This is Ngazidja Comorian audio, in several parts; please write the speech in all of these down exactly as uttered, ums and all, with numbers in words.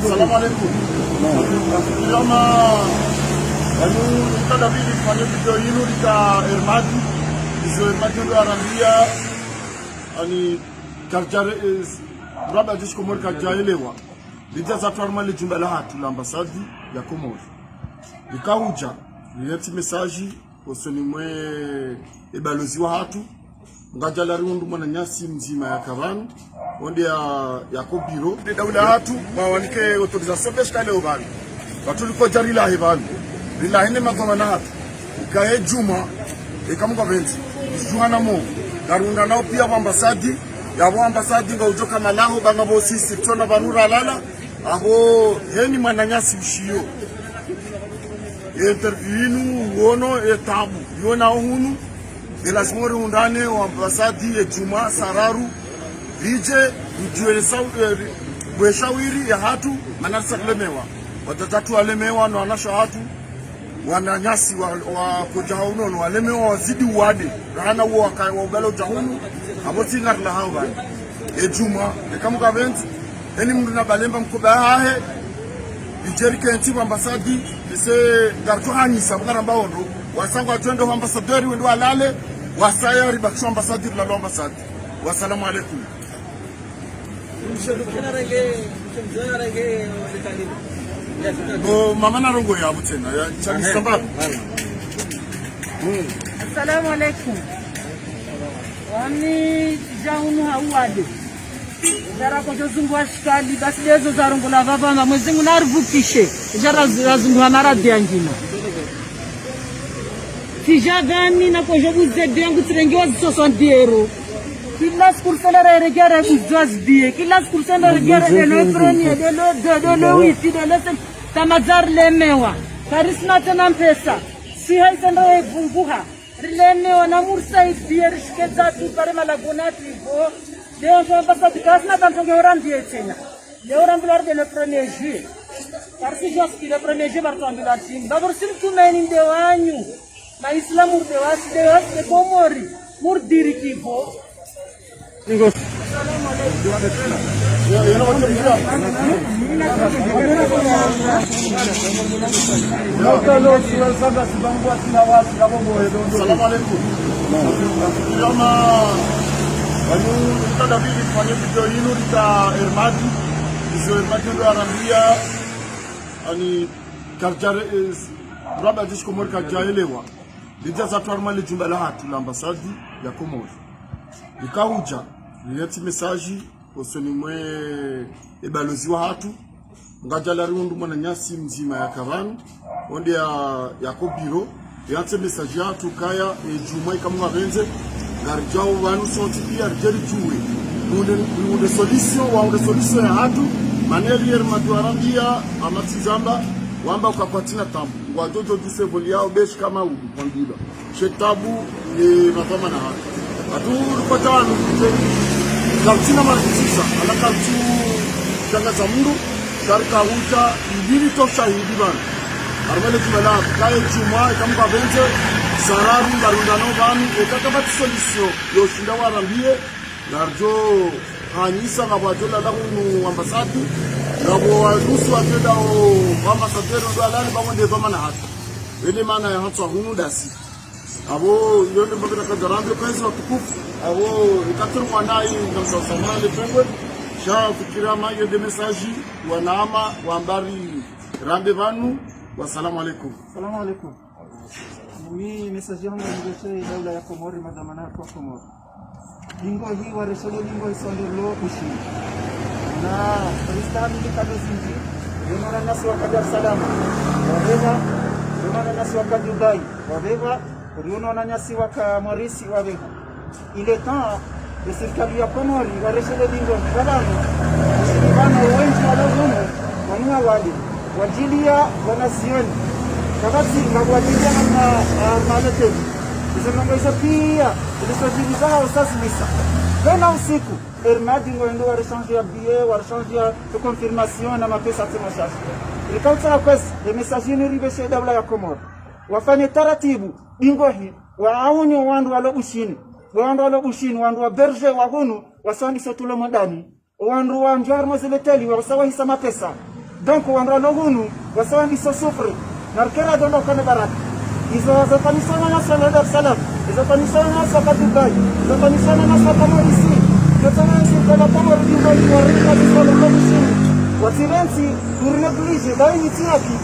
Salamu alaikum. Kama, wanu, ikabidi fanye video yinu lika Ermadi. Izo Ermadi ndo arambia, ani, kadjare, eh, raba jeshi Komori kadjaelewa. Lidja zatru harumwa le jumba lahatru la ambassade ya Komori. Lika hudja, lileti message, osoni mwe ebalozi wahatru, ngadja la rihundru mwananyasi mdzima yaka pvanu, onde ya, yako biro. Ne daula hatru, wawanike autorisation be shika leo pvanu. Watru likodja rilahe pvanu. Rilahe ne madhwamana hatru. Ikaye djumwa, eka Mungu apvendze. Djuhana mo. Ngarihundrana nao pia pvo ambassade, yapvo ambassade ngaudjo kamalaho, ba ngapvo sisi, tsona pvanu ralala, apvo heni mwananyasi ushiyo. Ye interview yinu, uono, ye tabu, yona ohunu, ye lazima rihundrane, o ambassade, ye djumwa, sararu, ridje, ridjuwe sa-, eh, ri-, bwe shawiri yahatru, mana risa rilemewa. Wadzadze hatru walemewa, no wanashe hatru, wananyasi wa, wakodja haunono, walemewa wazidi uwade, rahana uwo waka-, wa ubala udja hunu, apvo tsi ngarilaha pvanu. E djumwa, eka Mungu apvendze, eni mndru na balemba mkoba yahahe, idje rikentsi pvo ambassade, ese ngaridjo hanyisa, pvo ngaramba ondro, wasa ngwadjo ende ho ambassadeur, wende walale, wasaya ribakishe ho ambassade, rilale ho ambassade. Wassalamu alaikum. Bo, mama na rongowa yapvo tsena, ya, tsanisa mbapvi. Assalamu alaikum. Wami, dja hunu ha uwade. Djara kodjo zunguha shikali, basi lezo zarongowa pvapvo, Mwenyezi Mungu narivukishe. Djara zu-, razunguha na radi yangina. Tsidja pvanu na kodjo buze de yangu tsirengiwa zi soixante euros. Kila siku risendra reregere kuzwa zibiye. Kila siku risendra reregere de le premier, de le deux, de le huit, de le cinq. Tamaa zarilemewa. Karisina tsena mpesa. Swiha isendra yevunguha. Rilemewa na murisaidiye rishike zatru pare malagona tu ivo. Leo ndo ambassade kasina tanto nge orambiye tsena. Leo rambilwa ride le premier juillet. Karisi jusqu'à le premier juillet, bartwambilwa tini. Babo risi mtumaini nde wanyu. Maislamu ride wasi, de wasi, de Komori. Muridiriki pvo. Salamu alaikum. Kama, wanu, ikabidi fanye video yinu lika Ermadi. Izo Ermadi ndo arambia, ani, kadjare, eh, raba jeshi Komori kadjaelewa. Lidja zatru harumwa le jumba lahatru la ambassade ya Komori. Lika hudja, lileti message, osoni mwe ebalozi wahatru, ngadja la rihundru mwananyasi mdzima yaka pvanu, onde ya, yako biro, yantse message yahatru kaya, e djumwa eka Mungu apvendze, ngaridjao pvanu sontsi pia ridje ridjuwe. Rihundre, rihundre solution, wahundre solution yahatru, mana eli Ermadi warambia, ama tsi zamba, wamba uka kwatsina tabu, ngwadjo djo duse voli yao be shika maudu, kwambilwa. She tabu, ye madhwamana hatru. Hatru ripata wanu, karitsina marikisisa, ala karitsu shangaza mndru, sha rika hudja, ibidi to shahidi pvanu. Harumwa le jumba la, kaye djumwa, eka Mungu apvendze, sararu, ngarihundrana nao pvanu, eka kapvatsi solution, yo shinda warambiye, ngaridjo hanyisa ngapvo wadjo lala hunu ambassade, ngapvo warusi wadjo enda ho ambassadeur ndo alale, pvamwe nde dhwamana hatru. Wene mana ya hantsi wa hunu dasi. Apvo, iyo nde mbapvi nakadjarambe, kwezi watukufu. Apvo, ikatiri mwana yi, ngamsa usamale pengwe. Sha fikira ma iyo nde message, wanama, wambari, rambe pvanu. Wassalamu alaikum. Salamu alaikum. Mimi message yangu nireshee daula ya Komori, madhwamana ya Komori. Lingo hi wareshe le lingo hi sondolo ushi. Na ristahamili kado zinji, riono wananyasi waka Dar es Salaam, wapveha, riono wananyasi waka Dubai, wapveha, riono wananyasi waka Maurice, wapveha. Il est temps, e sirikali ya Komori, wareshe le lingo, pvanu, ushini pvanu, wendji walo humu, wanu wawade. Wadjilia wanazioni. Kapvatsi, ngapvo wadjilia na ma-, ah, maloteli. Izo ndrongo izo pia, izo zidjiri zaha usazilisa. Pvena usiku, Ermadi ngoendo warechange ya billet, warechange ya confirmation na mapesa tsi mashashi. Rikautsaha kwezi, e message yinu ripveshe daula ya Komori. Wafanye taratibu, lingo hi, waawuni wandru walo Bushini. Wandru walo Bushini, wandru wa berger wa hunu, wasa wandiso tulo mwandani. Wandru wandjia harumwa ze leteli, wasa wahisa mapesa. Donc, wandru walo hunu, wasa wandiso souffrir. Na rikera dondo kane baraka. Izo zafanyiswa na nasi wa Dar es Salaam. Izo zafanyiswa na nasi wa Dubai. Izo zafanyiswa na nasi wa Comores ici. Izo zafanyiswa na nasi wa Comores Dubai, wa rika ziswa na Bushini. Wasi rentsi, turi négligé, bayi ni tsi haki.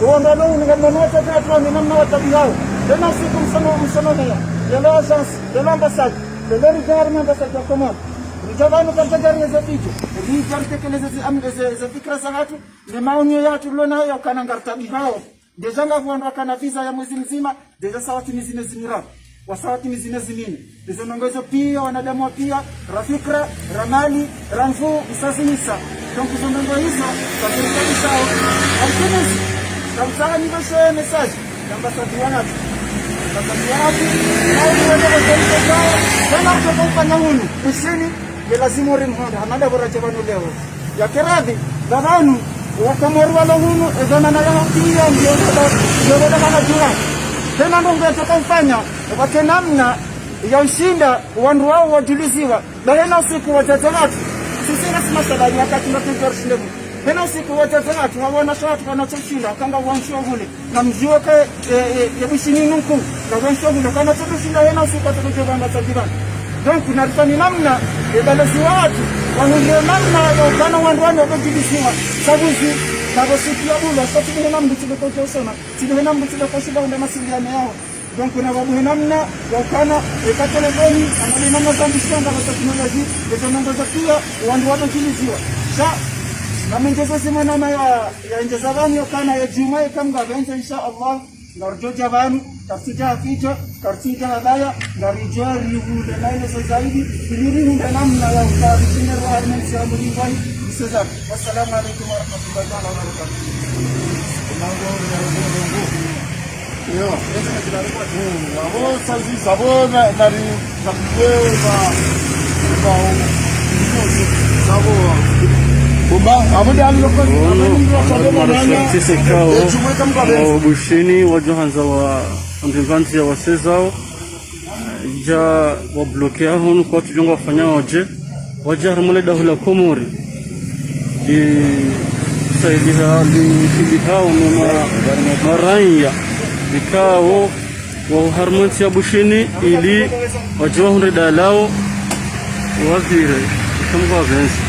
Wandru walo hunu, ngamwono wata tatu, ngamwono namna watabiao. Tena usiku msono, msono meya. Yelo agence, yelo ambassade. Lelo ridja harumwa ambassade ya Komori. Ridja pvanu karitsaha ridje ze video. Ridja ritekeleze ze am-, ze, ze fikira zahatru. Ne maonyo yahatru rilo nayo ukana ngaritabiao. Déjà ngapvo wandru wakana visa ya mwezi mdzima. Déjà sa watimizi mezi miraru. Wasa watimizi mezi mine. Izo ndrongoo izo pia, wanadamu wa pia, ra fikira, ra mali, ra nvuu, isazimisa. Donc izo ndrongoo izo, kazirikabisao. Amkinizi, kamtsaha nipveshe message. Ambassade wahatru. Ambassade wahatru. Hau ni wende kwa kwa kwa. Kana kutoka ufanya hunu. Bushini, ye lazima urimhonda. Hamada bora dja pvanu leo. Ya keradhi, pvapvanu, Wakomori walo hunu, ezamana ya hatiya, ndiyo bada, ndiyo bada kana djura. Tena ndrongoo yatsoka ufanya, wake namna ya ushinda, wandru wao wadjuliziwa. Ba hena usiku wadzadze hatru. Sisi nasi masalani wakati mapinduzi ya ushindani. Hena usiku wadzadze hatru, hawana sha hatru, kana tso shinda, kanga wanshio hule. Na mdjuwe ke, e, e, e Bushini nunku. Na wanshio hule, kana tso shinda, hena usiku watsoka djoba matsajiba. Donc, narifanye namna, e balozi wahatru, wahundre namna, ya ukana wandru wanu wadjuliziwa. Sabuzi, na bo siku ya bulo, sa tsi hena mdru tsi loko djosona. Tsi hena mdru tsi loko shinda, hunda mawasiliano yao. Donc, na wabuhe namna ya ukana, eka telefoni, angalie namna za mbishanga za teknoloji, eza namna za pia, wandru wadjuliziwa. Sha, na mendjeza zimwe namna ya, ya endjeza pvanu ya ukana, ya djumwa, ya kamga pvendze, insha Allah, ngaridjo dja pvanu, karitsudja hafidja, karitsudja habaya, ngaridjo rihundre maelezo zaidi, ili rihundre namna ya ukana, rishinde rwa harumwa ntsi ya mulingwani, iseza. Wassalamu alaikum warahmatullahi taala wabarakatuh. Yo. Mm, abo sazi, sabo na, nari, na kuwe ba, ba, sabo. Bomba, abo de ali loko, abo ni mwa sabo mwa nanya. Sisi kao, e, chumwe kamka be. Wa Bushini, wadjo handza wa, mvimvanzi ya wasezao. Dja wabloqué hunu kwatsudjo ngwafanyao dje, wadja harumwa le daula la Komori. Li saidiha, li saidiha unu ma, maraiya. Ikao, wa harumwa ntsi ya Bushini, ili, wadje wahundre dalao, wapvire, ikamkwa pvendze.